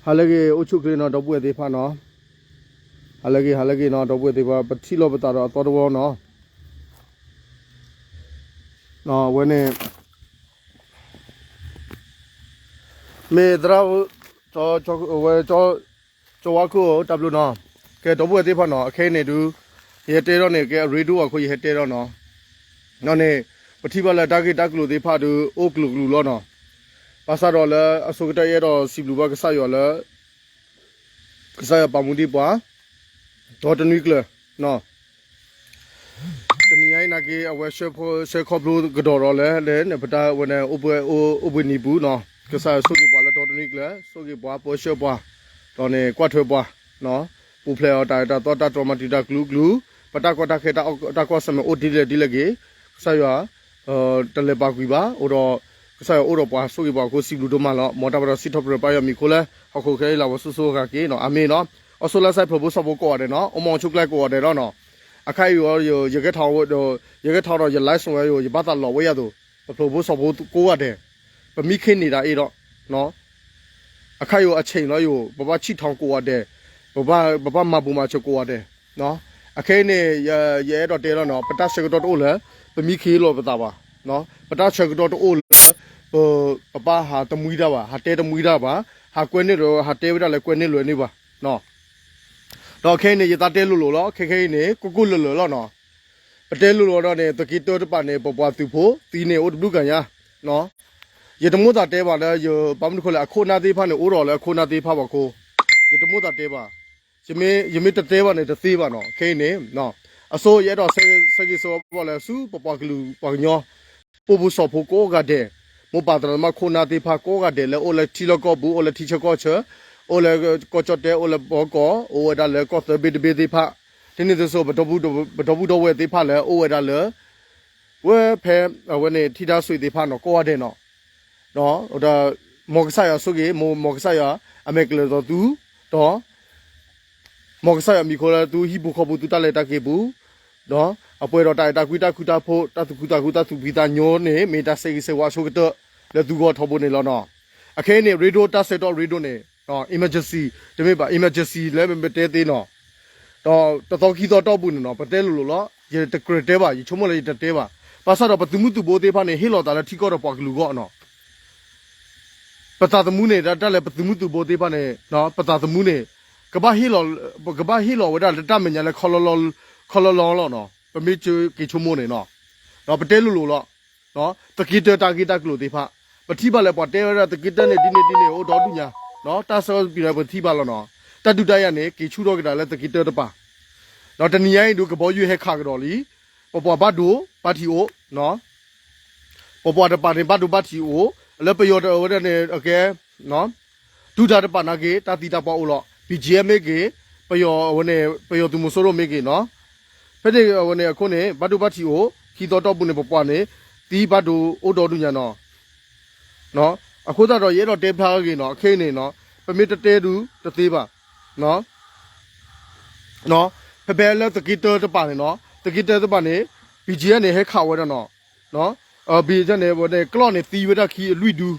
ဟါလၢအဂ့ၤ အိၣ်ဆူၣ်ချ့နီၤ ဒီပုၢ်ဝဲၢ်သ့ၣ်တဖၣ်နီၤ, ဟါလၢအဂ့ၤ ဟါလၢအဂ့ၤနီၤ ဒီပုၢ်ဝဲၢ်သ့ၣ်တဖၣ် ပထံၣ်လိာ်ပသးဒီးအသီတဝီနီၤ, အဝဲန့ၣ် မ့ၢ်သရၣ် ဝဲ ကၠီဝါခိၣ် တၢ်ဘျုးနီၤ, ကဲ ဒီပုၢ်ဝဲၢ်သ့ၣ်တဖၣ်နီၤ အခဲအံၤန့ၣ်ဒုး ယဟဲတဲထီၣ်န့ၣ် ကဲအရ့ဒိၣ်အဃိ ယဟဲတဲထီၣ်နီၤ, န့ၣ် ပထံၣ်ဘၣ်လၢတၢ်ဂ့ၢ်တၢ်ကျိၤသ့ၣ်တဖၣ်ဒုး အိၣ်ကျိၤကျိၤလီၤနီၤ, ဘၣ်ဆၣ်ဒီးလၢအဆိကတၢၢ်ယအဲၣ်ဒိးစံးဘျုးဘၣ်ကစၢ်ယွၤလၢ ကစၢ်ယွၤပာ်မူဒံးပှၤ ဒီတနွံကျၢၤ တနံၤညါအံၤနာ်က့ အဝဲဆှၢခီဖျိကဒီးဒီးလၢ လၢပတၢ်ဝဲန့ၣ် အိၣ်ဘှံးနံၤပူၤနီၤ, ကစၢ်ယွၤဆိၣ်ဂ့ၤပှၤလၢဒီတနွံကျၢၤ ဆိၣ်ဂ့ၤပှၤပၢဆှၢပှၤ, ဒီးန့ၣ်ကွၢ်ထွဲပှၤ ပူၤဖျဲးအီၤတၢ်အၢတၢ်သီတၢ်တြီမၤတံာ်တာ်ကျူကျူ, ပတၢ်ကီတၢ်ခဲတၢ်ကီၢ်ဆၢမ့ၢ်အိၣ်ဒ်လဲၣ်ဒ်လဲၣ်ဂ့ၤ, ကစၢ်ယွၤ တလဲၤပာ်ကွံာ်ဘၣ်, အိၣ်ဒီး ကစၢ်ယွၤအိၣ်ဒီးပှၤဆိၣ်ဂ့ၤပှၤအဃိစံးဘျုးဒိၣ်မးလီၤ. မ်တၢ်ပတြၢၤစံးထီၣ်ပတြၢၤပၢ်ယွၤမံၤအဃိလၢ ဟီၣ်ခိၣ်ခဲအံၤလၢအဝဲဆိၣ်ဆိၣ်ဂ့ၤဂ့ၤနီၤ, အၤမ့ၣ်နီၤ. အိၣ်ဆိၣ်လၢ်စဲးဖျၢၣ်ဖိစီၤဖိကိးဂၤဒဲးနီၤ, အိၣ်မူဆိၣ်ကျၢကိးဂၤဒဲးလီၤနီၤ. အခါအံၤ ယကဲထီၣ်ဒီး ယliveဝဲယိၤ ယဘၣ်သးလီၤဝဲယၤသိး, ပဖျၢၣ်ဖိစီၤဖိကိးဂၤဒဲး, ပမံခ့န့ၢ်တၢ်အ့ၣ်ဒီး အခါအံၤအဆ့ၣ်လီၤ ယိၤ ပဘၣ်ဆံၣ်ထီၣ်ကိးဂၤဒဲး, ပဘၣ်မၤဘူၣ်မၤစၢၤကိးဂၤဒဲး. အခဲအံၤန့ၣ် ယအဲၣ်ဒိးတဲလီၤနီၤ, ပတၢ်ဆၢကတီၢ်တအိၣ်လၢ ပမံခ့လိာ်ပသးဘၣ်. ပတၢ်ဆၢကတီၢ်တအိၣ်လၢ ပ ပဘၣ်ဟးတမှံတၢ်ဘၣ်, ဟးတဲတမှံတၢ်ဘၣ်, ဟးကွဲန့ၢ်လၢ ဟးတဲဝဲဒၣ်လၢကွဲန့ၢ်လွဲန့ၢ်ဘၣ်. ဒီးခဲအံၤန့ၣ် ယသးတဲလိၤလိၤလီၤ, ခဲခဲအံၤန့ၣ် ကိၢ်ကိၢ်လၢၤလၢၤလီၤနီၤ. ပတဲလိၤလိၤဒီးန့ၣ် သုးက့တၢတပၤန့ၣ် ပပှၤသုးဖိသံန့ၣ် အိၣ်တဘျုးကညါ. ယတမိၣ်သးတဲဘၣ်လၢ ယဘၣ်မနုၤဃိလဲၣ် အခိၣ်အနၢ်သ့ၣ်တဖၣ်န့ၣ် အိၣ်ဒီးလၢအခိၣ်အနၢ်သ့ၣ်တဖၣ်ဘၣ်အဃိ, ယတမိၣ်သးတဲဘၣ်. ယမ့ၢ်တတဲဘၣ်န့ၣ် တသ့ဘၣ်နီၤ. ခဲအံၤန့ၣ် အဆိ ယအဲၣ်ဒိးဆၢဂ့ၤဆၢဝါဘၣ်လၢ ဆူပပှၤကလုာ်ပှၤကညီ ပှၤဖိစီၤဖိကိးဂၤဒဲး, မိၢ်ပၢ်သရၣ်သမါခိၣ်နၢ်သ့ၣ်တဖၣ်ကိးဂၤဒဲး လၢအိၣ်လၢထံလီၢ်ကီၢ်ပူၤ, အိၣ်လၢထံဆၢကီၢ်ဆၢ, အိၣ်လၢကီၢ်ကၠီၣ်တဲၣ်, အိၣ်လၢဘီကီၢ်, အိၣ်ဝဲဒၣ်လၢကီၢ်သၢဘ့ၣ်တဘ့ၣ်သ့ၣ်တဖၣ်, ဒ်န့ၣ်အသိး ပဒီပုၢ်ဒီဝဲၢ်သ့ၣ်တဖၣ်လၢ အိၣ်ဝဲဒၣ်လၢ ဝဲဖဲ အဝဲန့ၣ် ထံတၢ်စွ့သ့ၣ်တဖၣ်နီၤ ကိးဂၤဒဲးနီၤ. ဒီး မ်ကစၢ်ယွၤဆိၣ်ဂ့ၤ, မ်ကစၢ်ယွၤ အမဲာ်ကလဲၤဒိးသု, ဒီး မ်ကစၢ်ယွၤမံၤဃိလၢသုဟံၣ်ပူၤဃီပူၤ သုတၢ်လဲၤတၢ်က့ၤပူၤ, ဒီးအပှဲၤဒီးတၢ်အဲၣ်တၢ်ကွံတၢ်ဃူတၢ်ဖိး တၢ်သူၣ်ခုသးခု တၢ်သူၣ်ဖှံသးညီန့ၣ် မ့ၢ်တၢ်ဆၢဂ့ၤဆၢဝါအဆိကတၢၢ် လၢသုဂီၢ်ထီဘိန့ၣ်လီၤနီၤ. အခဲအံၤန့ၣ် ရ့ဒိၣ် တၢ်ဆၢကတီၢ်ရ့ဒိၣ်န့ၣ် emergency တမ့ၢ်ဘၣ် emergency လၢမ့ၢ်ပတဲသ့နီၤ. ဒီးတသီခံသီတီၢ်ပူၤန့ၣ်နီၤ ပတဲလိၤလိၤလီၤ. ယတကြၢးတဲဘၣ်, ယဆိကမိၣ်လၢယတတဲဘၣ်. ဘၣ်ဆၣ်ဒီးပသုးမုၢ်သံၣ်ဘိသ့ၣ်တဖၣ်န့ၣ် ဟ့ၣ်လီၤသးလၢထံကီၢ်ဒီးပှၤကလုာ်အဂီၢ်နီၤ. ပသးသမူန့ၣ် တၢ်လၢပသုးမုၢ်သံၣ်ဘိသ့ၣ်တဖၣ်န့ၣ် ပသးသမူန့ၣ် ကဘၣ်ဟ့ၣ်လီၤ, ကဘၣ်ဟ့ၣ်လီၤဝဲဒၣ်လၢတၢ်မဲာ်ညါလၢ ခီလီလီလီၤနီၤ. ပမ့ၢ်က့ၤဆိကမိၣ်န့ၣ်နီၤ, ဒီးပတဲလိၤလိၤလီၤ. သုးက့တၢတၢ်ဂ့ၢ်တၢ်ကျိၤသ့ၣ်တဖၣ် ပထံၣ်ဘၣ်လၢပှၤတဲဝဲဒၣ်သုးက့တၢန့ၣ် ဒ်န့ၣ်ဒ်န့ၣ် အိၣ်ဒီဒူၣ်ညါ, တၢ်ဆၢပံၤဒီးပထံၣ်ဘၣ်လီၤနီၤ. တၢ်ဒုးတၢ်ယၤန့ၣ် က့ၤဆူၣ်ထီၣ်က့ၤတၢ်လၢသုးက့တၢတပၤ ဒီးတနံၤညါအံၤဒုး ကဘီယူၤဟဲခးကဒီးလံ. ပပှၤဘၣ်ဒိဘၣ်ထံးအိၣ်, ပပှၤတပၤန့ၣ် ဘၣ်ဒိဘၣ်ထံးအိၣ်, လၢပယီၤတဝဲဒၣ်န့ၣ် အကဲ ဒုၣ်ဒါတပၤနာ်က့ တၢ်သံတၢ်ပှၢ်အိၣ်လီၤ. ဘံၣ်ကၠံၣ်အဲၣ်မ့ၢ်ဂ့ၤ, ပယီၤအဝဲန့ၣ် ပယီၤသုးမီၤစိရိၤမ့ၢ်ဂ့ၤနီၤ, ဖဲန့ၣ်အဝဲန့ၣ်အဃိန့ၣ် ဘၣ်ဒိဘၣ်ထံးအိၣ်, ခံသီတီၢ်ပူၤန့ၣ် ပပှၤန့ၣ် သံဘၣ်ဒိအိၣ်ဒီဒူၣ်ညါနီၤ. အဃိသတးဒီး ယအဲၣ်ဒိးတဲဖျါအဂ့ၢ်နီၤ, ခဲအံၤန့ၣ်နီၤ, ပမ့ၢ်တတဲဒုးတသ့ဘၣ်. ဖဲဖဲလၢသုးက့တၢတပၤန့ၣ်နီၤ, သုးက့တၢတပၤန့ၣ် ဘံၣ်ကၠံၣ်အဲၣ်န့ၣ် ဟဲခးဝဲဒၣ်နီၤ, ဘံၣ်ကၠံၣ်န့ၣ် ဝဲန့ၣ် ကျီၢ်န့ၣ်သံဝဲဒၣ်ခံလွံၢ်ဒု,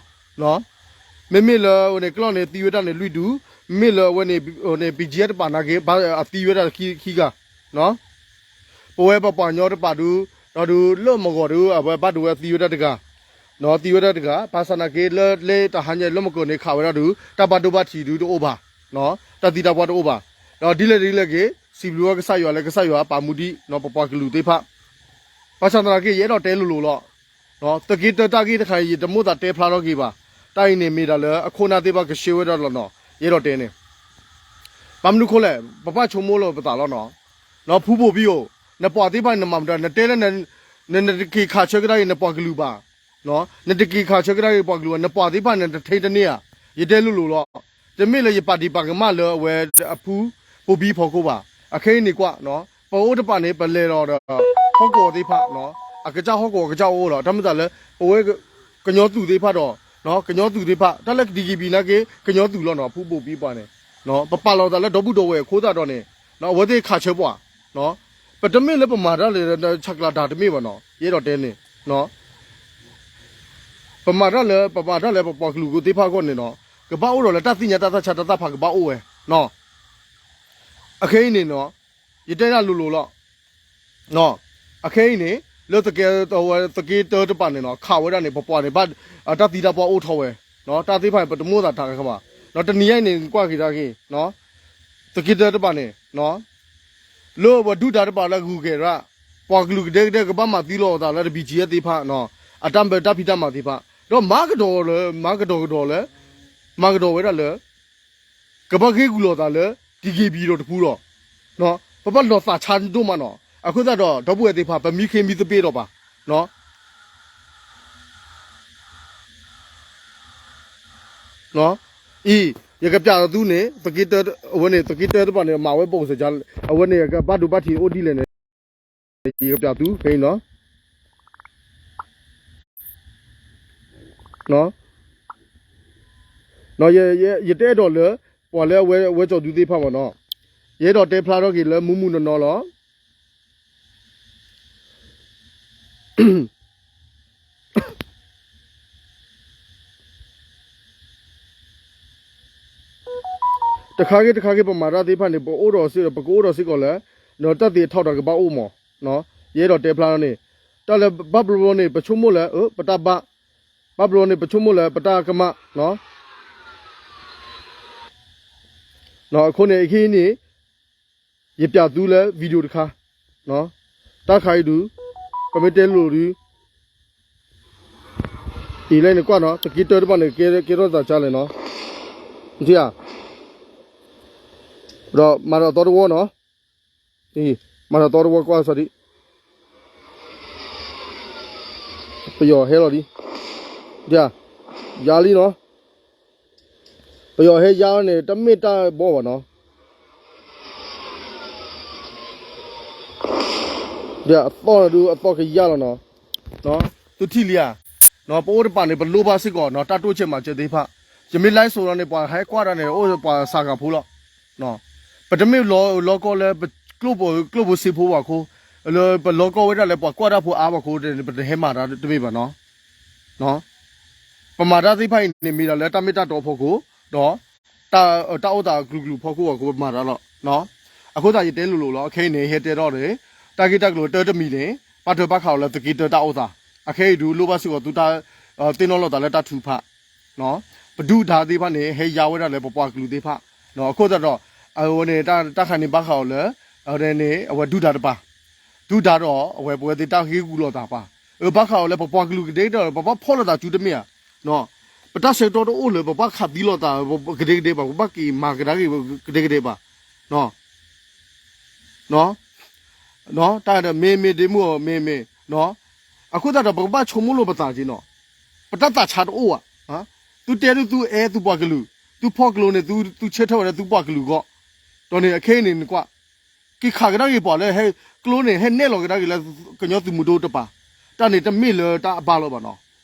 မ့မ့ၢ်လၢဝဲန့ၣ် ကျီၢ်န့ၣ်သံဝဲဒၣ်န့ၣ်လွံၢ်ဒု, မ့မ့ၢ်လၢဝဲန့ၣ် ဘံၣ်ကၠံၣ်အဲၣ်တပၤနာ်က့ အသံဝဲဒၣ်ခံဂၤ ပဝဲပပှၤကညီတပၤဒုး, ဒီးဒုးလၢမဂီၤဒုး အဝဲဘၣ်ဒိဝဲသံဝဲဒၣ်တဂၤ, သံဝဲဒၣ်တဂၤ, ဘၣ်ဆၣ်နာ်က့ လၢလၢတဟါညါလၢမုၢ်ကၢၤန့ၣ် ခးဝဲဒၣ်ဒုး တၢ်ဘၣ်ဒိဘၣ်ထံးဒုးတအိၣ်ဘၣ်, တၢ်သံတၢ်ပှၢ်တအိၣ်ဘၣ်, ဒီးဒ်လဲၣ်ဒ်လဲၣ်ဂ့ၤ စံးဘျုးဝဲကစၢ်ယွၤလၢကစၢ်ယွၤပာ်မူဒံး ပပှၤကလုာ်သ့ၣ်တဖၣ်, ဘၣ်ဆၣ်သနာ်က့ ယအဲၣ်ဒိးတဲလိၤလိၤလီၤ. သုးက့တၢတၢ်ဂ့ၢ်တခါအံၤ ယတမိၣ်သးတဲဖျါထီၣ်က့ၤဘၣ်, တၢ်အံၤန့ၣ်မ့ၢ်ဒၣ်လၢအခိၣ်အနၢ်သ့ၣ်တဖၣ်ကဆှၢဝဲဒၣ်လီၤနီၤ, ယအဲၣ်ဒိးတဲန့ၣ် ဘၣ်မနုၤအဃိလဲၣ်, ပဘၣ်ဆိကမိၣ်လၢပသးလီၤနီၤ. ဖုဘိၣ်ဘံဧိၤ, နပှၤသ့ၣ်တဖၣ်န့ၣ် နမၤမတၤ, နတဲလၢ နတက့ၤခးဆၢကဒါက့ၤနပှၤကလုာ်ဘၣ်, နတက့ၤခးဆၢကဒါက့ၤပှၤကလုာ်ဘၣ်, နပှၤသ့ၣ်တဖၣ်န့ၣ် နတထံၣ်တန့ၢ်ဧါ. ယတဲလိၤလိၤလီၤ. တမ့ၢ်လၢယပာ်ဒံးပာ်ကမၣ်လၢအဝဲအဖုဘိၣ်ဘံဖီခိၣ်ဘၣ်. အခဲအံၤန့ၣ်ကွၢ်, ပအိၣ်တပၤန့ၣ် ပလဲၤဒီးဒီး ဟီၣ်ကဝီၤသ့ၣ်တဖၣ်, အကစၢ်ဟီၣ်ကဝီၤကစၢ်အိၣ်လီၤ. တၢ်မ့ၢ်သးလၢ ပဝဲ ကညီသုးသ့ၣ်တဖၣ်ဒီး ကညီသုးသ့ၣ်တဖၣ် တၢ်လၢ DKBA နာ်က့ ကညီသုးလီၤနီၤ, ဖုဘိၣ်ဘံပှၤန့ၣ်, ပပာ်လီၤသးလၢဒီပုၢ်ဒီဝဲၢ်အဃိသတးဒီးန့ၣ်, အဝဲသ့ၣ်ခးဆၢပှၤ, ပတမ့ၢ်လၢပမၤတၢ်လၢ ဆးကျးတၢ်တမ့ၢ်ဘၣ်နီၤ, ယအဲၣ်ဒိးတဲန့ၣ်, ပမၤတၢ်လၢ ပမၤတၢ်လၢပပှၤကလုာ်သ့ၣ်တဖၣ်အဂီၢ်န့ၣ်နီၤ, ကဘၣ်အိၣ်ဒီးလၢတၢ်သ့ၣ်ညါတၢ်သးဆါတၢ်သးဖးကဘၣ်အိၣ်ဝဲ, အခဲအံၤန့ၣ်နီၤ, ယတဲဒၣ်လိၤလိၤလီၤ. အခဲအံၤန့ၣ် လၢသုးက့တၢတပၤန့ၣ်နီၤ, ခးဝဲဒၣ်န့ၣ် ပပှၤန့ၣ် ဘၣ်တၢ်သံတၢ်ပှၢ်အိၣ်ထီၣ်ဝဲ, တၢ်သ့ၣ်တဖၣ်န့ၣ် ပတမိၣ်သးတၢ်ကမၣ်, တနံၤညါအံၤန့ၣ် ကွၢ်က့ၤတၢ်ဂ့ၢ်, သုးက့တၢတပၤန့ၣ် လၢပှၤဒုၣ်ဒါတပၤလၢဂုၤက့ၤရၣ်, ပှၤကလုာ်ကဒဲကဒဲကဘၣ်မၤသံလီၤအသးလၢ BGF သ့ၣ်တဖၣ်, အတၢ်ဘၢတၢ်ဖံးတၢ်မၤသ့ၣ်တဖၣ်, ဒီးမၤကဒီးလၢ မၤကဒီးကဒီးလၢ မၤကဒီးဝဲဒၣ်လၢ ကဘၣ်ဂ့ၢ်ဂူာ်လိာ်သးလၢ DKBA ဒီးတပူၤဒီး, ပဘၣ်လီၤသးဆါဒိၣ်မးနီၤ. အဃိသတးဒီး ဒီပုၢ်ဝဲၢ်သ့ၣ်တဖၣ် ပမံခ့မံသပ့ၤဒီးပၢ် အံၤ ယကပျးသုန့ၣ် သုးက့တၢ အဝဲန့ၣ် သုးက့တၢတပၤန့ၣ် မၤဝဲဘိးကစၢ်, အဝဲန့ၣ် ကဘၣ်ဒိဘၣ်ထံးအိၣ်ဒ်လဲၣ်န့ၣ် ယကပျးသုဖဲအံၤနီၤ. ယတအဲၣ်ဒိးလၢ ပှၤလၢအဝဲကၠီၤဒုသ့ၣ်တဖၣ်ဘၣ်နီၤ, ယအဲၣ်ဒိးတဲဖျါထီၣ်က့ၤလၢမူမူနီၢ်နီၢ်လီၤ. တခါဂ့ၤတခါဂ့ၤ ပမၤတၢ်သ့ၣ်တဖၣ်န့ၣ် ပအိၣ်ဒီးစ့ၢ်ကီး ပကအိၣ်ဒီးစ့ၢ်ကီးလၢ တၢ်သ့ၣ်အထီၣ်တၢ်ကဘၣ်အိၣ်မး, ယအဲၣ်ဒိးတဲဖျါထီၣ်န့ၣ်, တၢ်လၢဘၣ်ဘျီဘျီန့ၣ် ပဆိကမိၣ်လၢ ပတၢ်ဘၣ်, ဘၣ်ဘျီန့ၣ် ပဆိကမိၣ်လၢပတၢ်ကမၣ်, အဃိန့ၣ် အခဲအံၤန့ၣ် ယပျးသုလၢ video တခါ, တၢ်တခါအံၤဒုး ပမ့ၢ်တဲလိၤဒုး အံၤလဲၣ်န့ၣ်ကွၢ်နီၤ, သုးက့တၢတဖၣ်န့ၣ် ကဲထီၣ်သးကါလဲၣ်နီၤ, နထံၣ်ဧါ, ဒီးမၤဒီးသီတဝီနီၤ, မၤဒီးသီတဝီကွၢ်စီၤဒံး, ပယီၤဟဲလီၤဒံး, ယါလံနီၤ, ပယီၤဟဲယါန့ၣ် တမ့ၢ်တၢ်ဘီဘၣ်နီၤ, အသီၣ်န့ၣ်ဒုး အသီၣ်ကယါလီၤနီၤ, သုထံၣ်လံဧါ, ပအိၣ်တပၤန့ၣ် ပလိၣ်ဘၣ်စ့ၢ်ကီးနီၤ တၢ်တိၢ်ဆဲးမၤစၢၤသ့ၣ်တဖၣ်, ယမ့ၢ် live ဆိးလီၤန့ၣ် ပှၤဟဲကွၢ်တၢ်န့ၣ် အိၣ်ပှၤစှၤဂၤဖိလီၤ, ပတမ့ၢ်လီၤကီလၢ ပကျိၣ်ဖိစ့ဖိဘၣ်အဃိ, လၢပလီၤကီဝဲဒၣ်လၢပှၤကွၢ်တၢ်ဖိအါဘၣ်အဃိ ပတဟဲမၤတၢ်တမ့ၢ်ဘၣ်နီၤ, ပမၤတၢ်သ့ၣ်တဖၣ်အံၤန့ၣ် မ့ၢ်ဒၣ်လၢတၢ်မ့ၢ်တၢ်တီအဖီခိၣ်, ဒီး တၢ်အိၣ်သးအကလုာ်ကလုာ်ဖီခိၣ်အဃိ ပမၤတၢ်လီၤ, အဃိသတးယတဲလိၤလိၤလီၤ, အခဲအံၤန့ၣ် ဟဲတဲထီၣ်န့ၣ် တၢ်ဂ့ၢ်တၢ်ကျိၤတၢတမံၤန့ၣ် ဘၣ်ထွဲဘၣ်ဃးအီၤလၢသုးက့တၢတၢ်အိၣ်သး, အခဲအံၤဒုးလိၣ်ဘၣ်စ့ၢ်ကီးသုတၢ် သ့ၣ်နီၣ်လိာ်သးလၢတၢ်ထုကဖၣ် ပဒုၣ်ဒါသ့ၣ်တဖၣ်န့ၣ် ဟဲယါဝဲဒၣ်လၢပပှၤကလုာ်သ့ၣ်တဖၣ်, အဃိသတးဒီး အဝဲန့ၣ် တၢ်ခါန့ၣ်ဘၣ်ဃးအီၤလၢ အဝဲန့ၣ် အဝဲဒုၣ်ဒါတပၤ, ဒုၣ်ဒါဒီးအဝဲပဝဲသ့ၣ်တၢ်ဂ့ၢ်ဂူာ်လိာ်သးပၤ, အဘၣ်ဃးအီၤလၢပပှၤကလုာ်ကဒဲကဒဲ ပဘၣ်ဖီၣ်လိာ်သးစုတမ့ၢ်ဧါ, ပတၢ်ဆၢကတီၢ်တအိၣ်လၢ ပဘၣ်ခးသံလိာ်သးကဒဲကဒဲဘၣ်, ပဘၣ်က့ၤမၤကဒါက့ၤကဒဲကဒဲဘၣ် တၢ်မ့ၢ်မ့ၢ်ဒ့မုၣ်အီၤမ့ၢ်မ့ၢ်, အဃိသတးဒီး ပကဘၣ်ဆိကမိၣ်လိာ်ပသးက့နီၤ, ပတၢ်သးဆါတအိၣ်ဘၣ်, သုတဲဒုးသုအဲၣ်သုပှၤကလုာ်, သုဖီၣ်ကျိန့ၣ် သုဆၢထၢၣ်ဝဲဒၣ်သုပှၤကလုာ်အဂီၢ်, ဒီးန့ၣ်အခဲအံၤန့ၣ်နကွၢ်, က့ၤခးကဒါက့ၤပှၤလၢ ကျိန့ၣ် ဟဲနဲၣ်လီၤကဒါက့ၤလၢ ကညီသုးမုၢ်ဒိၣ်တပၤ, တၢ်န့ၣ်တမ့ၢ်လၢတၢ်အဘၣ်လီၤဘၣ်နီၤ,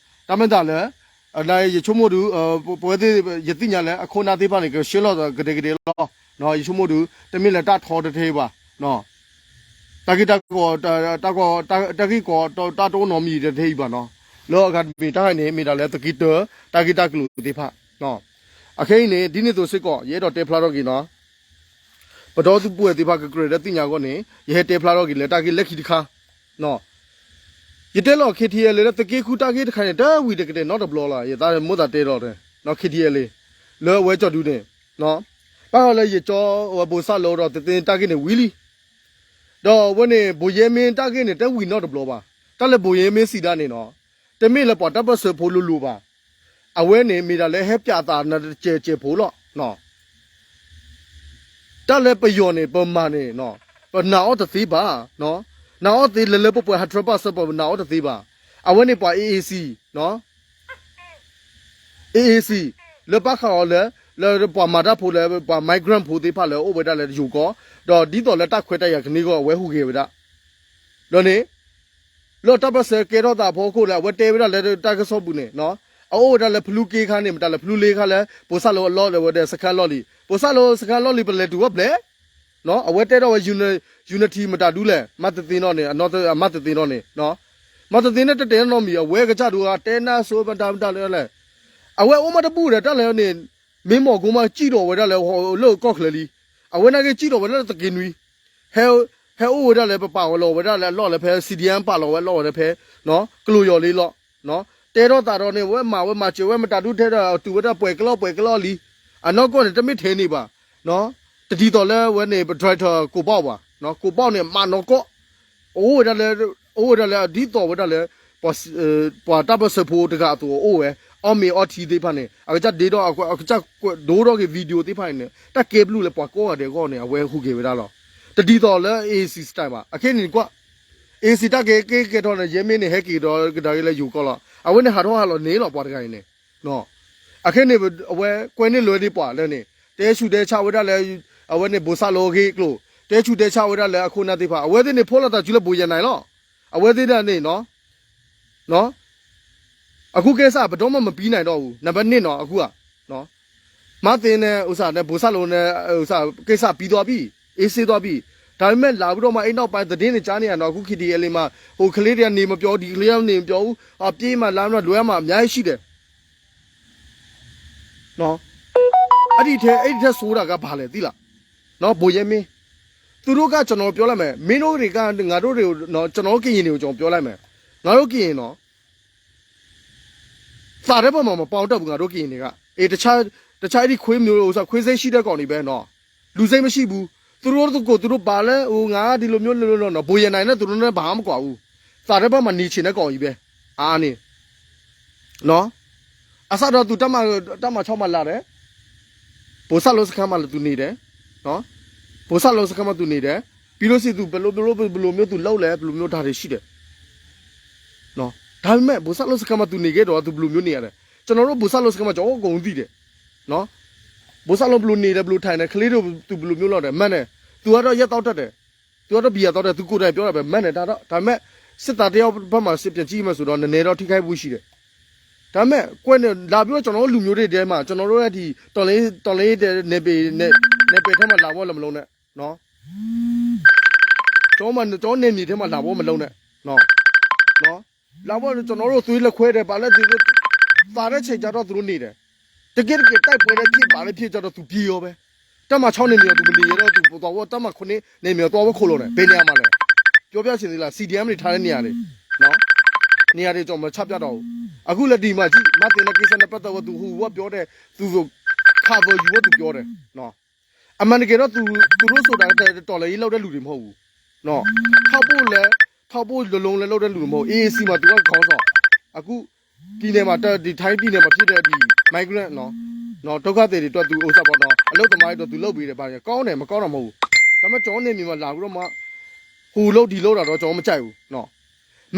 တၢ်မ့ၢ်သးလၢ ယဆိကမိၣ်ဒုး ပဝဲသ့ၣ် ယသ့ၣ်ညါလၢအခိၣ်အနၢ်သ့ၣ်တဖၣ်န့ၣ် ကဆှၢလီၤသးကဒဲကဒဲလီၤ, ယဆိကမိၣ်ဒုး တမ့ၢ်လၢတၢ်ထီတထံဘၣ်, တၢ်ဂ့ၢ်တၢ်ကျိၤ တၢ်ဂ့ၢ်ကီတၢ်တအိၣ်နီတမံၤတထံအံၤဘၣ်နီၤ, လၢအဂၤတမံၤတၢ်ဂ့ၢ်န့ၣ် မ့ၢ်ဒၣ်လၢသုးက့တၢ တၢ်ဂ့ၢ်တၢ်ကျိၤသ့ၣ်တဖၣ်, အခဲအံၤန့ၣ် ဒ်န့ၣ်အသိးစ့ၢ်ကီး ယအဲၣ်ဒိးတဲဖျါထီၣ်က့ၤနီၤ, ပဒီပုၢ်ဝဲၢ်သ့ၣ်တဖၣ်ကကြၢးလၢသ့ၣ်ညါအဂီၢ်န့ၣ် ယဟဲတဲဖျါထီၣ်က့ၤလၢတၢ်ဂ့ၢ်လၢခံတခါ ယတဲလီၤ KTLA လၢသုးက့ဃုတၢ်ဂ့ၢ်တခါန့ၣ် တဝံၤတကတဲာ်နီတဘျီလီၤ, ယသးမိၣ်သးတဲလီၤ, KTLA လၢအဝဲကၠီၣ်ဒုန့ၣ်, ဘၣ်ဃးလၢယကၠီ အဝဲဘိးစၢ်လီၤဒီးသ့ၣ်သ့ၣ်တၢ်ဂ့ၢ်န့ၣ်ဝံၤလံ, ဒီးအဝဲန့ၣ် ဘိးယဲမ့ၢ်တၢ်ဂ့ၢ်န့ၣ် တဝံၤနီတဘျီဘၣ်, တၢ်လၢဘိးယဲမ့ၢ်စံးဒၣ်န့ၣ်နီၤ, တမ့ၢ်လၢပှၤတၢ်ပၢၢ်ဆၢဖိလိၤလိၤဘၣ်, အဝဲန့ၣ်မ့ၢ်ဒၣ်လၢဟဲပၠးသးနတစဲးစဲးဖိလီၤ. တၢ်လၢပယီၤန့ၣ် ပမၤန့ၣ် ပနာ်အီၤတသ့ဘၣ်, နာ်အီၤသ့လၢလၢပှဲၤပှဲၤ hundred percent ပနာ်အီၤတသ့ဘၣ်. အဝဲန့ၣ်ပှၤ A A C, A A C လၢဘၣ်ဃးအီၤလၢ လၢပှၤမၤတၢ်ဖိလၢပှၤ migrant ဖိသ့ၣ်တဖၣ်လၢအိၣ်ဝဲဒၣ်လၢယိၤကီၢ်, ဒီးဒ်သိးလၢတၢ်ခွဲးတၢ်ယာ်ကန့ၢ်အဂီၢ် အဝဲဟူးဂဲၤဝဲဒၣ် ဒီးန့ၣ် လၢတၢ်ပၢၢ်ဆၢကဲထီၣ်သးအဖီခိၣ်န့ၣ် အဝဲတဲဝဲဒၣ်လၢတၢ်ကစီၣ်ပူၤန့ၣ်, အအိၣ်ဝဲဒၣ်လၢဖလူက့ခါန့ၣ် မတၤလဲၣ် ဖလူလ့ခါလၢ ဘိၣ်စၣ်လိအလီၢ်ဒီးဝဲဒၣ်စခါလီၢ်လံၤ, ဘိၣ်စၣ်လိစခါလီၢ်လံၤ ပလဲၤတုၤဝဲဘျဲၣ်, အဝဲတဲထီၣ်ဝဲ unity မတၤဒူလဲၣ် မၤတသ့နီၣ်န့ၣ် အမၤတသ့နီၣ်န့ၣ်, မၤတသ့န့ၣ်တတဲနီတမံၤ အဝဲကစၢ်ဒိၣ်ဂၤတဲနၢ်စိမတၤမတၤလၢလဲၣ်, အဝဲအိၣ်မးတဘူၣ်ဒီးတၢ်လဲၣ်န့ၣ်, မ့ၢ်မီၢ်ကိမးစံၣ်ထီၣ်ဝဲဒၣ်လၢလၢကီၢ်ချၢလံ, အဝဲနာ်က့စံၣ်ထီၣ်ဝဲဒၣ်လၢသက့နွံ ဟဲ, ဟဲအိၣ်ဝဲဒၣ်လၢပပာ်ဝဲလီၤဝဲဒၣ်လၢအလီၢ်လၢဖဲ C D M ပာ်လီၤဝဲလီၢ်ဝဲဒၣ်ဖဲ ကလိာ်ယီၤလံလီၤ, တဲထီၣ်သးဒီးန့ၣ် ဝဲမၤဝဲမၤစၢၤဝဲမတၤဒုထဲဒီးတုၤဝဲဒၣ်ပှဲၤကလီၢ်ပှဲၤကလီၢ်လံ, အနီၢ်ကီၢ်န့ၣ် တမ့ၢ်ထဲန့ၣ်ဘၣ်, တဒ်သိးလၢဝဲန့ၣ် ပ director ကိးဘၣ်ဘၣ်, ကိးဘၣ်န့ၣ် မၤနီၢ်ကီၢ် အိၣ်ဝဲဒၣ်လၢ, အိၣ်ဝဲဒၣ်လၢဒ်သိးဝဲဒၣ်လၢ ပှၤတၢ်ပၢၢ်ဆၢဖိတဂၤအသိးအအိၣ်ဝဲ, အီၣ်မ့ၤအီထံသ့ၣ်တဖၣ်န့ၣ် အကစၢ်ဒ့ထီၣ် အကစၢ်ဒိထီၣ်က့ၤ video သ့ၣ်တဖၣ်န့ၣ် တၢ်ကဲဘျုးလၢပှၤကိးဂၤဒဲးအဂီၢ်န့ၣ် အဝဲဟူးဂဲၤဝဲဒၣ်လီၤ. တဒ်သိးလၢ A A C style ဘၣ်. အခဲန့ၣ်ကွၢ် A A C တၢ်ကဲကဲကဲထီၣ်န့ၣ် ယဲမ့ၢ်န့ၣ် ဟဲက့ၤဒီးကဒါက့ၤလၢယိၤကီၢ်လီၤ. အဝဲန့ၣ်ဟးထီၣ်ဟးလီၤန့ၣ်လီၤ ပှၤတဂၤအံၤန့ၣ် အခဲန့ၣ် အဝဲကွဲန့ၢ်လွဲဒံးပှၤလၢန့ၣ် တဲဆူၣ်တဲဆါဝဲဒၣ်လၢ အဝဲန့ၣ် ဘိၣ်စၣ်လိအဂ့ၢ်အကျိၤ, တဲဆူၣ်တဲဆါဝဲဒၣ်လၢအခိၣ်နၢ်သ့ၣ်တဖၣ်, အဝဲသ့ၣ်န့ၣ် ဖိလီၤသးစုလၢဘိယဲၢ်နၤလီၤ. အဝဲသ့ၣ်ဒၣ်န့ၣ် အဃိကဲစၢ် ပဒိၣ်မး မပံန့ၣ်ဒီးအူ, နဘၣ်န့ၣ်နီၤ အဃိဧါ မၤသ့န့ၣ် အူစၢ်န့ၣ် ဘိၣ်စၣ်လိန့ၣ် အူစၢ် ကဲစၢ်ပံသီဘံၣ် အ့စ့သီဘံၣ်, တၢ်မ့ၢ်လၢ်ဝံၤဒီးမး အ့နီၣ်ပၢ်သဒ့န့ၣ် ကၠါန့ၣ်ဧါနီၤ အဃိခံဒံးအဲလ့မး ဟိုကလ့တၢ်န့ၣ်မပျီအူ ဒံကလ့န့ၣ်မပျီအူ အပျ့မးလၢမး လွဲမး အများကြီးရှိတယ်. အဒံးထဲ အဒံးထဲဆိတၢ်ကဘၣ်လဲၣ်သ့လီၤ. ဘိယဲမ့ၢ် သူတို့က ကျွန်တော်ပြောလိုက်မယ် မင်းတို့တွေက ငါတို့တွေကို ကျွန်တော်တို့ကရင်တွေကို ကျွန်တော်ပြောလိုက်မယ် ငါတို့ကရင်နော် သးတဘၣ်မးမပာ်တတ်ဘူး ငါတို့ကရင်တွေက အေး တခြား တခြားအဲ့ဒီခွေးမျိုး ဥစ္စာ ခွေးစိတ်ရှိတဲ့ကောင်တွေပဲနော် လူစိတ်မရှိဘူး သူတို့တကိုယ်သူတို့ဘာလဲ ဟို ငါဒီလိုမျိုး ဘိုရန်နိုင်နဲ့ သူတို့နဲ့ ဘာမှမကွာဘူး သးတဘၣ်မး နေချင်တဲ့ကောင်ကြီးပဲ အာ နေ နော် အစတော့ သူတပ်မ တပ်မခြောက်မှာလာတယ် ဘိုဆတ်လို့စခန်းမှာသူနေတယ် နော် ဘိုဆတ်လို့စခန်းမှာသူနေတယ် ပြီးလို့ရှိရင် သူဘယ်လိုဘယ်လိုဘယ်လိုမျိုးသူလုပ်လဲ ဘယ်လိုမျိုးဒါတွေရှိတယ် နော် ဒါပေမဲ့ ဘိုဆတ်လို့စခန်းမှာသူနေခဲ့တော့ သူဘယ်လိုမျိုးနေရတယ် ကျွန်တော်တို့ ဘိုဆတ်လို့စခန်းမှာ ကျွန်တော်အကုန်သိတယ် နော် ဘိုဆတ်လို့ဘယ်လိုနေတယ် ဘယ်လိုထိုင်တယ် ကလေးတို့ သူဘယ်လိုမျိုးလုပ်တယ် မှန်တယ် သူကတော့ ရက်သောက်တတ်တယ် သူကတော့ ဘီယာသောက်တယ် သူကိုယ်တိုင်ပြောတာပဲ မှန်တယ် ဒါတော့ ဒါပေမဲ့ စစ်သားတစ်ယောက်ဘက်မှာ ပြန်ကြည့်မယ်ဆိုတော့ နည်းနည်းတော့ ထိခိုက်မှုရှိတယ် ဒါပေမဲ့ ကွဲနေ လာပြီးတော့ ကျွန်တော်တို့လူမျိုးတွေထဲမှာ ကျွန်တော်တို့ရဲ့ ဒီ တော်လှန်ရေး တော်လှန်ရေးနယ်ပယ် နယ် နယ်ပယ်ထဲမှာ လာဖို့လည်းမလုပ်နဲ့ နော် ကျွန်တော်မှ ကျွန်တော်နယ်မြေထဲမှာ လာဖို့မလုပ်နဲ့ နော် နော် လာဖို့ ကျွန်တော်တို့ သွေးလည်းခွဲတယ် ဘာလည်း သွေးလည်း သာတဲ့ချိန်ကျတော့ သူတို့နေတယ် တကယ့်တကယ် တိုက်ပွဲလည်းဖြစ် ဘာလည်းဖြစ်ကျတော့ သူပြေးရောပဲ တပ်မခြောက်နယ်မြေတော့ သူမနေရတော့ သူသွားဖို့ တပ်မခုနှစ်နယ်မြေသွားဖို့ ခိုလှုံတယ် ဘယ်နေရာမှာလဲ ပြောပြချင်သေးလား C D M တွေထားတဲ့နေရာတွေ နော် နေရာတွေ ကျွန်တော်မချပြတော့ဘူး အခုလည်း ဒီမှာကြည့် မသင်တဲ့ကိစ္စနဲ့ ပတ်သက်လို့ သူဟိုကပြောတယ် သူဆို ခါသောယူဖို့ သူပြောတယ် နော် အမှန်တကယ်တော့ သူ သူတို့ဆိုတာ တော်လှန်ရေးလုပ်တဲ့လူတွေ မဟုတ်ဘူး နော် ထောက်ပို့လည်း ထောက်ပို့ လုံးလုံးလည်းလုပ်တဲ့လူတွေ မဟုတ်ဘူး A A C မှာ သူက ခေါင်းဆောင် အခု ပြည်နယ်မှာ တ ဒီ ထိုင်းပြည်နယ်မှာဖြစ်တဲ့ ဒီ migrant နော် နော် ဒုက္ခသည်တွေအတွက် သူ ဥစ္စာပေါ့နော် အလုပ်သမားတွေအတွက် သူလုပ်ပေးတယ် ဘာတွေ ကောင်းတယ် မကောင်းတာ မဟုတ်ဘူး ဒါပေမဲ့ ကျွန်တော်နယ်မြေမှာ လာပြီးတော့မှ ဟိုလုပ် ဒီလုပ်တာတော့ ကျွန်တော်မကြိုက်ဘူး နော်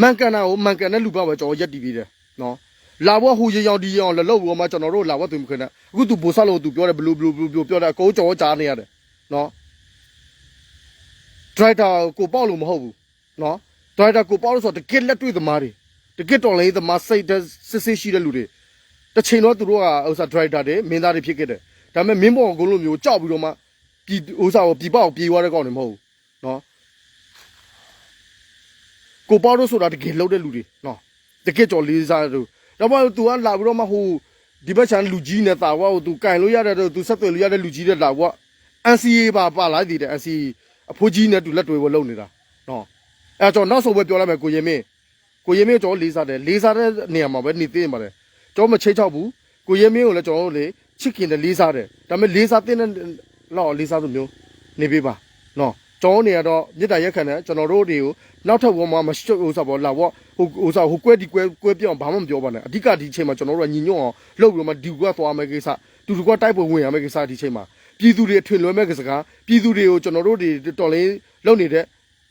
မှန်ကန်တာကို မှန်ကန်တဲ့လူဘက်ပဲ ကျွန်တော်ရပ်တည်ပေးတယ် နော် လာဖို့ ဟိုရေရောင် ဒီရေရောင် လာလုပ်ပြီးတော့မှ ကျွန်တော်တို့ လာဖို့ သူမခွင့်နဲ့ အခု သူ ဘိုဆတ်လို့ သူပြောတယ် ဘလူး ဘလူး ဘလူး ဘလူး ပြောတယ် အကုန် ကျွန်တော်ကြားနေရတယ် နော် driver ကိုပေါက်လို့ မဟုတ်ဘူး နော် driver ကိုပေါက်လို့ဆိုတော့ တကယ့်လက်တွေ့သမားတွေ တကယ့်တော်လှန်ရေးသမား စိတ်ဓာတ် စစ်စစ်ရှိတဲ့လူတွေ တစ်ချိန်တော့ သူတို့က ဥစ္စာ driver တွေ မင်းသားတွေ ဖြစ်ခဲ့တယ် ဒါပေမဲ့ မင်းမောင်ကိုလိုမျိုး ကြောက်ပြီးတော့မှ ပြည် ဥစ္စာကို ပြည်ပကို ပြေးသွားတဲ့ကောင်တွေ မဟုတ်ဘူး နော် ကိုပေါက်တို့ဆိုတာ တကယ်လုပ်တဲ့လူတွေ နော် တကယ့်ကျော်လေးစားတို့ ဒါပေမဲ့ သူက လာပြီးတော့မှ ဟို ဒီဘက်ခြမ်း လူကြီးနဲ့ သာဝါကို သူကိုင်လို့ရတဲ့ သူဆက်သွယ်လို့ရတဲ့ လူကြီးတွေ လာပြီးတော့ N C A ပါ ပါလာသေးတယ် N C A အဖိကြီးနဲ့ တူလက်တွဲဝဲလုပ်နေတာ နော် အဲ ကျွန်တော် နောက်ဆုံးပဲ ပြောလိုက်မယ် ကိုရဲမင်း ကိုရဲမင်းကို ကျွန်တော် လေးစားတယ် လေးစားတဲ့နေရာမှာပဲ နေသင့်ပါတယ် ကျွန်တော် မချိတ်ချောက်ဘူး ကိုရဲမင်းကိုလည်း ကျွန်တော်တို့ လေ ချစ်ခင်တယ် လေးစားတယ် ဒါပေမဲ့ လေးစားသင့်တဲ့ လောက် လေးစားသူမျိုး နေပေးပါ နော် ကျွန်တော်တို့ နေရာတော့ မေတ္တာရပ်ခံတယ် ကျွန်တော်တို့ တွေကို နောက်ထပ် ဝင်မှာ မရှိ ဥစ္စာ ပေါ့ လာ ပေါ့ ဟို ဥစ္စာ ဟို ကွဲ ဒီ ကွဲ ကွဲ ပြောင်း ဘာမှ မပြောပါနဲ့ အဓိက ဒီအချိန်မှာ ကျွန်တော်တို့ က ညီညွတ်အောင် လုပ်ပြီးတော့မှ ဒီကွ သွား မယ့် ကိစ္စ တူတကွ တိုက်ပွဲ ဝင်ရမယ့် ကိစ္စ ဒီအချိန်မှာ ပြည်သူတွေ အထင်လွဲမဲ့ကစကား, ပြည်သူတွေကို ကျွန်တော်တို့တွေ တော်လှန်ရေးလုပ်နေတဲ့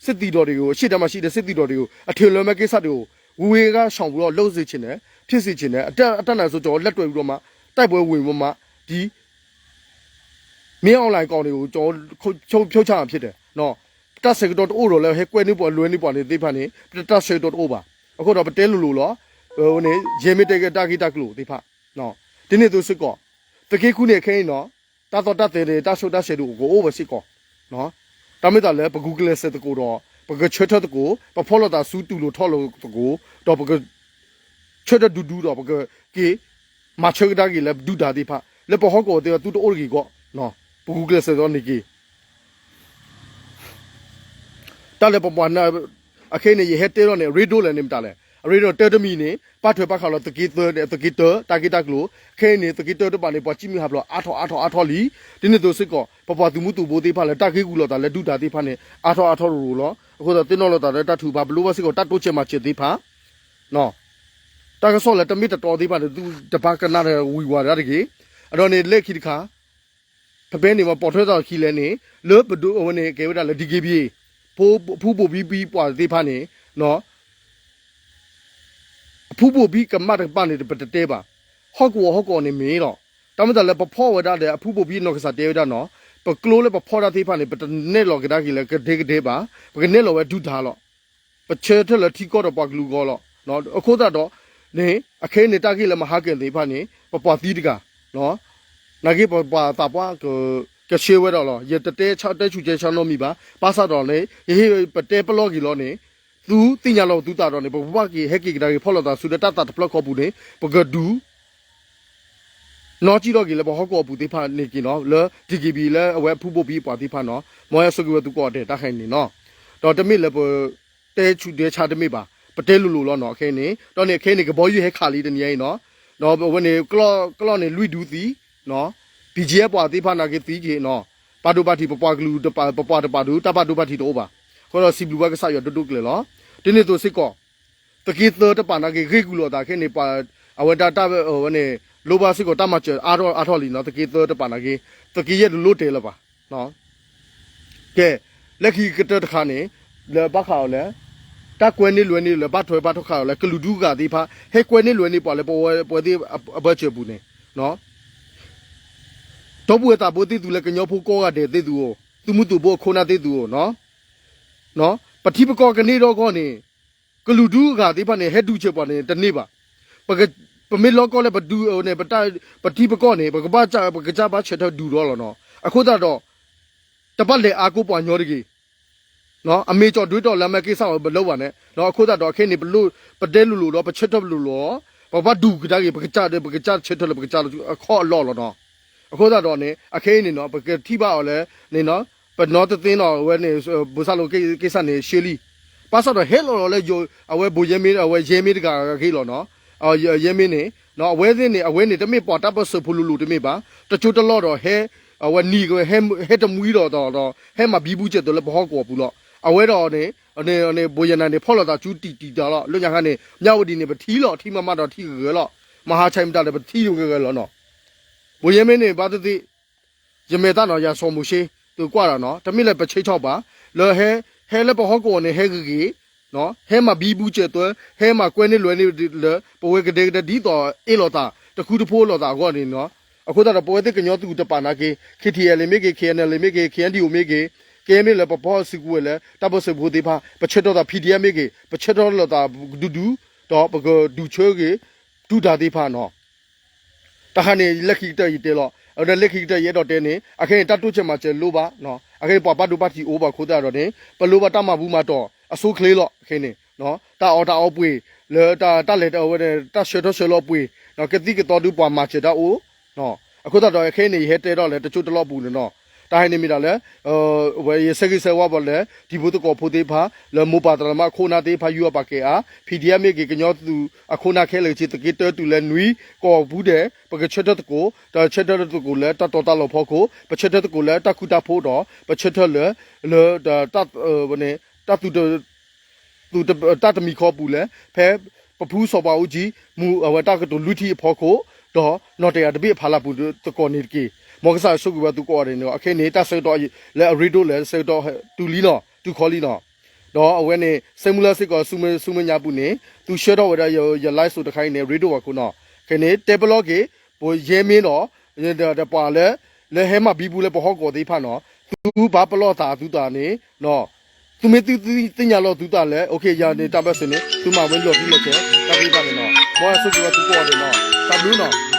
စစ်သည်တော်တွေကို အရှေ့တန်းမှာရှိတဲ့ စစ်သည်တော်တွေကို အထင်လွဲမဲ့ကိစ္စတွေကို ဝေဝေးကရှောင်ပြီးတော့ လုပ်စေချင်တယ်, ဖြစ်စေချင်တယ်, အတတ်အတတ်နိုင်ဆုံး ကျွန်တော်လက်တွဲပြီးတော့မှ တိုက်ပွဲဝင်ပြီးမှ ဒီ မင်းအောင်လှိုင်ကောင်တွေကို ကျွန်တော် ဖြုတ်ချမှာဖြစ်တယ်နော်. တၢ်ဆၢကတီၢ်တအိၣ်ဒီးလၢဟဲကွဲန့ၢ်ပှၤလွဲန့ၢ်ပှၤန့ၣ်သ့ၣ်တဖၣ်န့ၣ် ပတၢ်ဆၢကတီၢ်တအိၣ်ဘၣ်. အဃိဒီးပတဲလိၤလိၤလီၤ. န့ၣ် ယဲမ့ၢ်တဲက့ၤတၢ်ဂ့ၢ်တၢ်ကျိၤသ့ၣ်တဖၣ် ဒ်န့ၣ်အသိးစ့ၢ်ကီး သုးက့ဃုန့ၣ် ခဲအံၤနီၤ တၢ်သီတၢ်သဲန့ၣ် တၢ်ဆိၣ်တၢ်ဆဲးဒိၣ်ကအိၣ်ဝဲစ့ၢ်ကီး. တၢ်မ့ၢ်သးလၢပဂုာ်ကျဲးစၢးသကိးဒီး ပကဆၢထၢၣ်သကိး ပဖီၣ်လိာ်သးဆူတူၢ်လိာ်ထီၣ်လိာ်သကိး ဒီးပက ဆၢထၢၣ်ဒူဒူဒီး ပကက့ၤမၤဆၢကဒါက့ၤလၢဒုၣ်ဒါသ့ၣ်တဖၣ် လၢပဟီၣ်ကဝီၤသ့ၣ်တဖၣ် သုတအိၣ်တဂ့ၤအဂီၢ် ပဂုာ်ကျဲးစၢးဒီးန့ၣ်က့ၤ တၢ်လၢပပှၤ အခဲအံၤန့ၣ် ယဟဲတဲထီၣ်န့ၣ် အရ့ဒိၣ်လဲၣ်န့ၣ်မတၤလဲၣ်. အရ့ဒိၣ်တၢ်တမံၤန့ၣ် ပာ်ထွဲပာ်ဃာ်လီၤသုးက့သၢ သုးက့တၢ တၢ်ဂ့ၢ်တၢ်ကျိၤ. ခဲအံၤန့ၣ် သုးက့တၢတပၤန့ၣ် ပှၤစံၣ်မုၢ်ဟးဖျိးအါထီၣ်အါထီၣ်အါထီၣ်လံ. ဒ်န့ၣ်အသိးစ့ၢ်ကီး ပပှၤသုးမုၢ်သံၣ်ဘိသ့ၣ်တဖၣ်လၢတၢ်ဂ့ၢ်ဂူာ်လိာ်သးလၢဒုၣ်ဒါသ့ၣ်တဖၣ်န့ၣ် အါထီၣ်အါထီၣ်ရိၤရိၤလီၤ. အဃိသတးသ့ၣ်နီၣ်လိာ်သးလၢတၢ်ထုကဖၣ် ပလိၣ်ဘၣ်စ့ၢ်ကီးတၢ်တိစၢၤမၤစၢၤသ့ၣ်တဖၣ် တၢ်ကစီၣ်လၢတမ့ၢ်တတီသ့ၣ်တဖၣ်န့ၣ် သုတပာ်ကနၣ်ဒီးဝံၤဝဲဒၣ်တဂ့ၤ. အဒီးန့ၣ်လၢခံတခါ ဖဲဖဲန့ၣ် ပပိာ်ထွဲသးခံလဲၣ်န့ၣ် လၢပဒိၣ်အဝဲန့ၣ် ကဲဝဲဒၣ်လၢ ဒီက့ဘံ ဖုဘိၣ်ဘံဘံပှၤသ့ၣ်တဖၣ်န့ၣ် အဖုဘိၣ်ဘံကမၣ်တကပၤန့ၣ် ပတတဲဘၣ်. ဟီၣ်ကဝီၤဟီၣ်ကဝီၤန့ၣ်မ့ၢ်ဒီး တၢ်မ့ၢ်တၢ်လၢပဖီၣ်ဝဲဒၣ်ဒီး အဖုဘိၣ်ဘံနီၢ်ကစၢ်တဲဝဲဒၣ်နီၤ ပကျိလၢပဖီၣ်တၢ်သ့ၣ်တဖၣ်န့ၣ် ပတနဲၣ်လီၤကဒါက့ၤလၢကဒဲကဒဲဘၣ်, ပကနဲၣ်လီၤဝဲဒုၣ်ဒါလီၤ. ပဆၢထၢၣ်လၢထံကီၢ်ဒီးပှၤကလုာ်အဂီၢ်လီၤ. အဃိသတးဒီးန့ၣ် အခဲအံၤန့ၣ် တၢ်ဂ့ၢ်လၢမဟါကၢၤသ့ၣ်တဖၣ်န့ၣ် ပပှၤသံတဂၤ နာ်က့ပပှၤသးပှၢ် ကဆှၢဝဲဒၣ်လီၤ. ယတတဲဆါတဲဆူၣ်တဲဆါနီတမံၤဘၣ်. ဘၣ်ဆၣ်ဒီးန့ၣ် ယဟ့ၣ်ပတဲပလီၢ်က့ၤလီၤန့ၣ် သုသ့ၣ်ညါလီၤသုသးဒီးန့ၣ် ပကဘၣ်က့ၤဟဲက့ၤကဒါက့ၤဖီၣ်လိာ်သးဆူလၢတၢ်သးတဖျၢၣ်ဃီပူၤန့ၣ် ပကဒုး နီၢ်ကံၣ်ထီၣ်က့ၤလၢပဟီၣ်ကဝီၤပူၤသ့ၣ်တဖၣ်န့ၣ်က့ၤနီၤ လၢ ဒီက့ဘံ လၢအဝဲဖုဘိၣ်ဘံပှၤသ့ၣ်တဖၣ်နီၤ မ်ယွၤဆိၣ်ဂ့ၤဝဲသုကိးဂၤဒဲးတၢ်ခဲအံၤန့ၣ်နီၤ. ဒီးတမ့ၢ်လၢပတဲဆူၣ်တဲဆါတမ့ၢ်ဘၣ်, ပတဲလိၤလိၤလီၤနီၤ ခဲအံၤန့ၣ်. ဒီးန့ၣ် ခဲအံၤန့ၣ် ကဘီယူၤဟဲခးလံတနံၤအံၤနီၤ. ဒီးအဝဲန့ၣ် ကလီၢ်န့ၣ်လွံၢ်ဒူသံ ဘံၣ်ကၠံၣ်အဲၣ်ပှၤသ့ၣ်တဖၣ်နာ်က့သံက့ၤနီၤ. ပာ်ဒိၣ်ပာ်ထံး ပပှၤကလုာ်တပၤ ပပှၤတပၤဒုး တၢ်ပာ်ဒိၣ်ပာ်ထံးတအိၣ်ဘၣ်. အဃိဒီးစံးဘျုးဘၣ်ကစၢ်ယွၤဒိၣ်ဒိၣ်ကျဲၤလီၤ. ဒ်န့ၣ်အသိးစ့ၢ်ကီး သုးက့သၢတပၤနာ်က့ ဂ့ၢ်ကူၣ်လိာ်သးခဲအံၤန့ၣ် ပှၤ အဝဲဒၣ်တၢ်ဝဲန့ၣ် လိၣ်ဘၣ်စ့ၢ်ကီးတၢ်မၤစၢၤအါထီၣ်အါထီၣ်လံနီၤ. သုးက့သၢတပၤနာ်က့ သုးက့ယဲၢ်တလိၣ်တဲလၢၤဘၣ်. ကဲ, လၢခံကတၢၢ်တခါန့ၣ် လၢဘၣ်ဃးအီၤလၢ တၢ်ကွဲန့ၢ်လွဲန့ၢ်လၢဘၣ်ထွဲဘၣ်ထီၣ်ဃာ်အီၤလၢ ကလုာ်ဒူၣ်အဂၤသ့ၣ်တဖၣ် ဟဲကွဲန့ၢ်လွဲန့ၢ်ပှၤလၢပဝဲပဝဲသ့ၣ်အဘၢၣ်စၢၤပူၤန့ၣ် ဒီပုၢ်ဝဲၢ်သးဘိသ့ၣ်သုလၢကညီဖိကိးဂၤဒဲးသ့ၣ်သုဧိၤ, သုးမုၢ်သံၣ်ဘိအခိၣ်အနၢ်သ့ၣ်သုဧိၤ, ပထံပကီၢ်ကန့ၢ်ထီၣ်အဂီၢ်န့ၣ် ကလုာ်ဒူၣ်အဂၤသ့ၣ်တဖၣ်န့ၣ် ဟဲဒုးစၢၤပှၤန့ၣ် တန့ၢ်ဘၣ်. ပမ့ၢ်လီၢ်ကီၢ်လၢပဒုးန့ၣ် ပထံပကီၢ်န့ၣ် ပကဘၣ် ပကစၢ်ဘၣ်ဆၢထၢၣ်ဒုးဒီးလီၤနီၤ. အဃိသတးဒီး တဘၣ်လဲၤအါကိးပှၤကညီတဂ့ၤ. အမ့ၢ်ကၠီၣ်ဒွဲၣ်တီၤလၢအမဲာ်က့ၤဆၣ်အီၤ ပလၢပှၤန့ၣ် အဃိသတးဒီးခဲအံၤန့ၣ် ပတဲလိၤလိၤဒီး ပဆၢထၢၣ်လိၤလိၤလီၤ. ပကဘၣ်ဒုးကဒါက့ၤ ပကစၢ်ဒီး ပကစၢ်ဆၢထၢၣ်လၢပကစၢ်အခီၣ်အလီၢ်လီၤနီၤ. အဃိသတးဒီးန့ၣ် အခဲအံၤန့ၣ်နီၤ ပကထံၣ်ဘၣ်အီၤလၢန့ၣ်နီၤ ပနီတသ့နီၤ အဝဲန့ၣ် ဘိၣ်စၢ်လိက့ၤစၢ်န့ၣ် ရှဲလံ. ဘၣ်ဆၣ်ဒီးဟဲလီၤလီၤလၢ အဝဲဘိၣ်ယဲမ့ၢ် အဝဲယဲမ့ၢ်တဂၤအဂ့ၢ်လီၤနီၤ. ယဲမ့ၢ်န့ၣ် အဝဲသ့ၣ်န့ၣ် အဝဲန့ၣ် တမ့ၢ်ပှၤတၢ်ပၢၢ်ဆၢဖိလိၤလိၤတမ့ၢ်ဘၣ်. တကၠိတလီၢ်ဒီးဟဲ အဝဲနံၤ ဟဲတမှံဒီး ဒီးဟဲမၤဘံဘူစဲးသိးလၢပဟီၣ်ကဝီၤပူၤလီၤ. အဝဲဒီးန့ၣ် ဘိၣ်ယဲနၤန့ၣ် ဖီၣ်လိာ်သးဆူတံၢ်တံၢ်တၢ်လီၤ. လၢညါခါန့ၣ် မၠၣ်ဝတံၤန့ၣ် ပထံၣ်လီၤ ထံၣ်မးမးဒီးထံၣ်ဂၢၢ်ဂၢၢ်လီၤ. မဟါဆါမတၤဒီး ပထံၣ်ဂၢၢ်ဂၢၢ်လီၤနီၤ. ဘိၣ်ယဲမ့ၢ်န့ၣ် ဘၣ်သ့ၣ်သ့ၣ် ယမဲာ်တၢ်နီၤ ယၤစီၤမိၤၡ့ သုကွၢ်ဒီးနီၤ တမ့ၢ်လၢပဆဲးဆီၣ်ဘၣ် လၢ ဟဲလၢပဟီၣ်ကဝီၤန့ၣ် ဟဲဂ့ၤဂ့ၤ ဟဲမၤဘံဘူစဲးသိး ဟဲမၤကွဲန့ၢ်လွဲန့ၢ်လၢ ပဝဲကဒဲကဒဲဒ်သိးအ့ၣ်လိာ်သး တဃူတဖိးလိာ်သးအဂီၢ်န့ၣ်နီၤ. အဃိသတးဒီး ပဝဲသ့ၣ်ကညီသုးတပၤနာ်က့ ခ့ထံအဲလ်မ့ၢ်ဂ့ၤ ခ့အဲနလ်မ့ၢ်ဂ့ၤ ခ့အဲဒံၣ်အိၣ်မ့ၢ်ဂ့ၤ ကဲမ့ၢ်လၢပဖီၣ်စုကဝဲၤလၢ တၢ်ပၢၢ်ဆၢဖိသ့ၣ်တဖၣ် ပဆၢထၢၣ်သး ဖံးဒံၣ်အါမ့ၢ်ဂ့ၤ ပဆၢထၢၣ်လိာ်သးဒူဒူ ဒီးပကဒုးဆၢဂ့ၤ ဒုၣ်ဒါသ့ၣ်တဖၣ်နီၤ. တၢ်ခါန့ၣ် လၢခံကတၢၢ်ယတဲလီၤ. အဝဲဒၣ်လၢခံကတၢၢ်ယအဲၣ်ဒိးတဲန့ၣ် အခဲအံၤန့ၣ် တၢ်တိစၢၤမၤစၢၤလိၣ်ဘၣ်. အခဲအံၤပှၤဘၣ်ဒိဘၣ်ထံးအိၣ်ဘၣ်အဃိသတးဒီးန့ၣ် ပလိၣ်ဘၣ်တၢ်မၤဘူၣ်မၤတီၤအဆိအချ့လီၤ. ခဲအံၤန့ၣ် တၢ်အီၣ်တၢ်အီပှ့ၤ လၢတၢ်လဲၤတၢ်ဝဲန့ၣ် တၢ်ဆှၢထီၣ်ဆှၢလီၤပှ့ၤ ကသံၣ်ကသီဒုးပှၤမၤစၢၤတၢ်အိၣ် အဃိသတးဒီး ခဲအံၤန့ၣ် ယဟဲတဲထီၣ်လၢတကၠိတလီၢ်ပူၤန့ၣ်နီၤ. တၢ်ဟဲန့ၣ်မ့ၢ်ဒၣ်လၢ ဝဲယဆၢဂ့ၤဆၢဝါဘၣ်လၢ တံၤဖိသကိးဖိသ့ၣ်တဖၣ် လၢမိၢ်ပၢ်သရၣ်သမါအခိၣ်အနၢ်သ့ၣ်တဖၣ် ယူးယီၣ်ပာ်ကဲအါ ဖံးဒံၣ်အါမ့ၢ်ဂ့ၤ ကညီသုးအခိၣ်အနၢ်ခဲလၢာ်က့ သုးက့တၢတုၤလၢနွံ ကိးပူၤဒဲး ပကဆၢထၢၣ်သကိး ဒီးဆၢထၢၣ်သကိးလၢတၢ်တီတၢ်လိၤဖီခိၣ် ပဆၢထၢၣ်သကိးလၢတၢ်ဃူတၢ်ဖိးဒီး ပဆၢထၢၣ်လၢ လၢ တၢ် တၢ်သူ တၢ်တမံၤဃီပူၤလၢ ဖဲပဖုစီၤပၤအူကၠံ မူအဝဲတၢ်ကတိၤလွံၢ်ထံၣ်အဖီခိၣ် ဒီးနီၢ်တယၢ်တဘ့ၣ်အဖီလာ်ပူၤသကိးန့ၣ်တက့ၢ်. မ်ကစၢ်ယွၤဆိၣ်ဂ့ၤဝဲသုကိးဂၤဒဲးန့ၣ်လီၤ. အခဲအံၤန့ၣ် တၢ်ဆၢကတီၢ်လၢအရ့ဒိၣ်လၢဆၢကတီၢ်တုၤလံလီၤ, တုၤခီလံလီၤ. ဒီးအဝဲန့ၣ် စဲမုၢ်လၢ်စ့ၢ်ကီးဆူမဲာ်ညါပူၤန့ၣ် သုဆှၢထီၣ်ဝဲဒၣ်ယ live show တခါအံၤန့ၣ် အရ့ဒိၣ်ဘၣ်ခိၣ်နီၤ. ခဲအံၤန့ၣ် တဲပလီၢ်က့ၤ ပယဲမ့ၢ်ဒီး ဒီးပှၤလၢ လၢဟဲမၤဘံဘူလၢပဟီၣ်ကဝီၤသ့ၣ်တဖၣ်နီၤ, သုဘၣ်ပလီၢ်သးသုသးန့ၣ် သုမ့ၢ်သုသ့ၣ်ညါလီၤသုသးလၢ ယၤန့ၣ်တၢ်ဘၢၣ်စၢၤန့ၣ် သုမၤဝဲလီၤတံၢ်လီၤဆဲး တၢ်သ့ၣ်တဖၣ်န့ၣ်နီၤ. မ်ယွၤဆိၣ်ဂ့ၤဝဲသုကိးဂၤဒဲးနီၤ, တၢ်ဘျုးနီၤ.